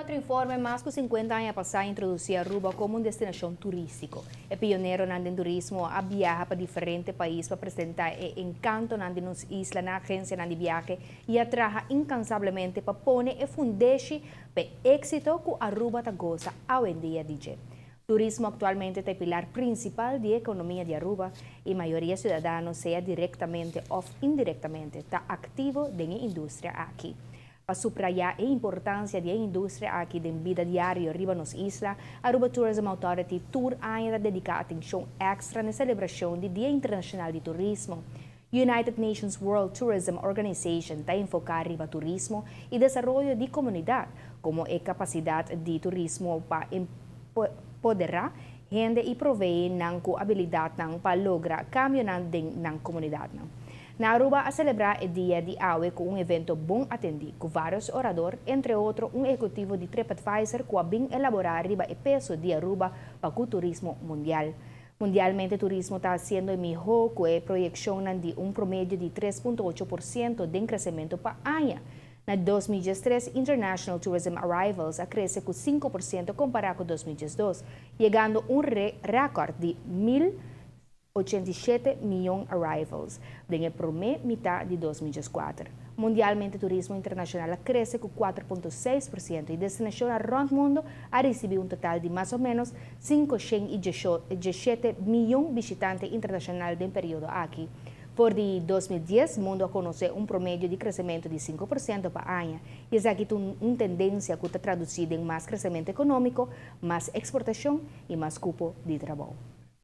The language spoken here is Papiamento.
Otro informe, mas cu 50 aña pasa a introduci Aruba como un destinacion turistico. E pioneronan den turismo a biaha pa diferente pais pa presenta e encantonan di nos isla na agencianan di biahe y a traha incansablemente pa pone e fundeshi pa exito cu Aruba ta goza awendia di dje. Turismo actualmente ta e pilar principal di economia di Aruba y mayoria ciudadano, sea directamente of indirectamente, ta activo den e industria aki. Pa subraya e importancia di e industria aki den bida diario riba nos isla, Aruba Tourism Authority tur aña ta dedica atencion extra na celebracion di Dia Internacional di Turismo. United Nations World Tourism Organization ta enfoca riba turismo y desaroyo di comunidad, como e capacidad di turismo pa empodera hende y provee nan cu habilidadnan pa logra cambionan den nan comunidadnan. Na Aruba a celebra e dia di awe cu un evento bon atendi, cu varios orador, entre otro un ehecutivo di TripAdvisor cu a bin elabora riba e peso di Aruba pa turismo mundial. Mundialmente turismo ta haciendo miho cu e proyeccion di un promedio di 3.8% di crecemento pa aña. Na 2013, International Tourism Arrivals a crece cu 5% compara cu 2012, yegando un record di 1.087 miyon arrivals den prome mitar di 2014. Mundialmente, turismo internacional a crece cu 4.6% y destinacion rond mundo a ricibi un total di mas o menos 517 miyon bishitante internacional den e periodo aki. For di 2010, mundo a conoce un promedio di crecemento di 5% pa aña. Y esaki ta un tendencia cu ta traduci den mas crecemento economico, mas exportacion y mas cupo di trabou.